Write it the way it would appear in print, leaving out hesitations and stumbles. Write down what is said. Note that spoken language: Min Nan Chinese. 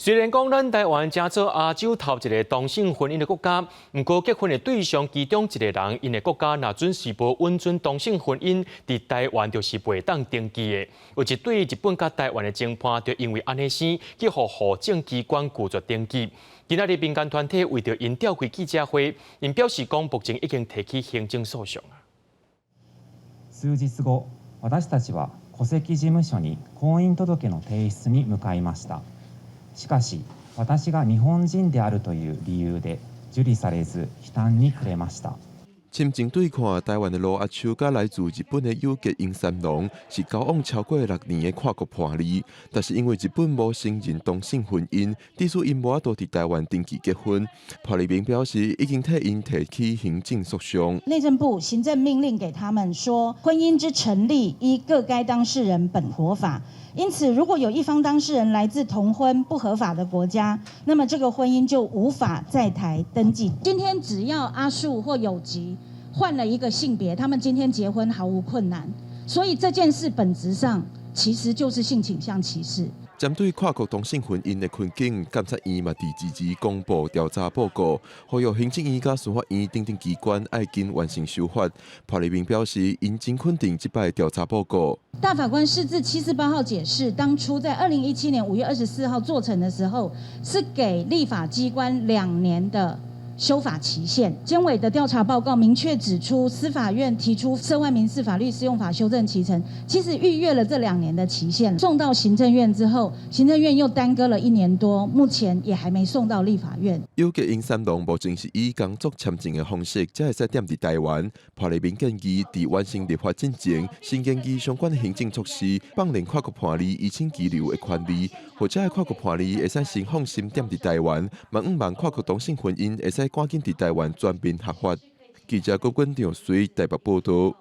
雖然講咱台灣成做亞洲頭一个同性婚姻的國家，毋過結婚的對象其中一个人，𪜶的國家若準是無允准同性婚姻，佇台灣就是袂當登記的。有一對日本佮台灣的情伴，就因為按呢生，去予戶政機關拒絕登記。今仔日民間團體為著𪜶召開記者會，𪜶表示講，目前已經提起行政訴訟。数日後、私たちは戸籍事務所に婚姻届の提出に向かいました。しかし、私が日本人であるという理由で受理されず、悲嘆に暮れました。深情對看台灣的盧阿秋佮來自日本的友吉英三郎是交往超過6年的跨國伴侶，但是因為日本無承認同性婚姻，致使𪜶無法度佇台灣登記結婚。潘麗明表示，已經替𪜶提起行政訴訟。內政部行政命令給他們說，婚姻之成立依各該當事人本國法。因此，如果有一方當事人來自同婚不合法的國家，那麼這個婚姻就無法在台登記。今天只要阿樹或有吉換了一個性別，他們今天結婚毫無困難。所以這件事本質上其實就是性傾向歧視。針對跨國同性婚姻的困境，監察院嘛佇支持公布調查報告，呼籲行政院佮司法院等等機關愛緊完成修法。潘麗明表示，𪜶真肯定這擺調查報告。大法官釋字748號解釋，當初在2017年5月24號做成的時候，是給立法機關2年的修法期限。監委的調查報告明確指出，司法院提出涉外民事法律適用法修正期程，其實逾越了這2年的期限。送到行政院之後，行政院又耽擱了一年多，目前也還沒送到立法院。友吉英三郎目前是以工作簽證的方式，才會使踮佇台灣。潘麗明建議，佇完成立法進前，先研議相關行政措施，放任跨國伴侶依請居留的權利，予遮的跨國伴侶會使先放心踮佇台灣，嘛向望跨國同性婚姻會使趕緊佇台灣全面合法。記者郭君長隨台北報道。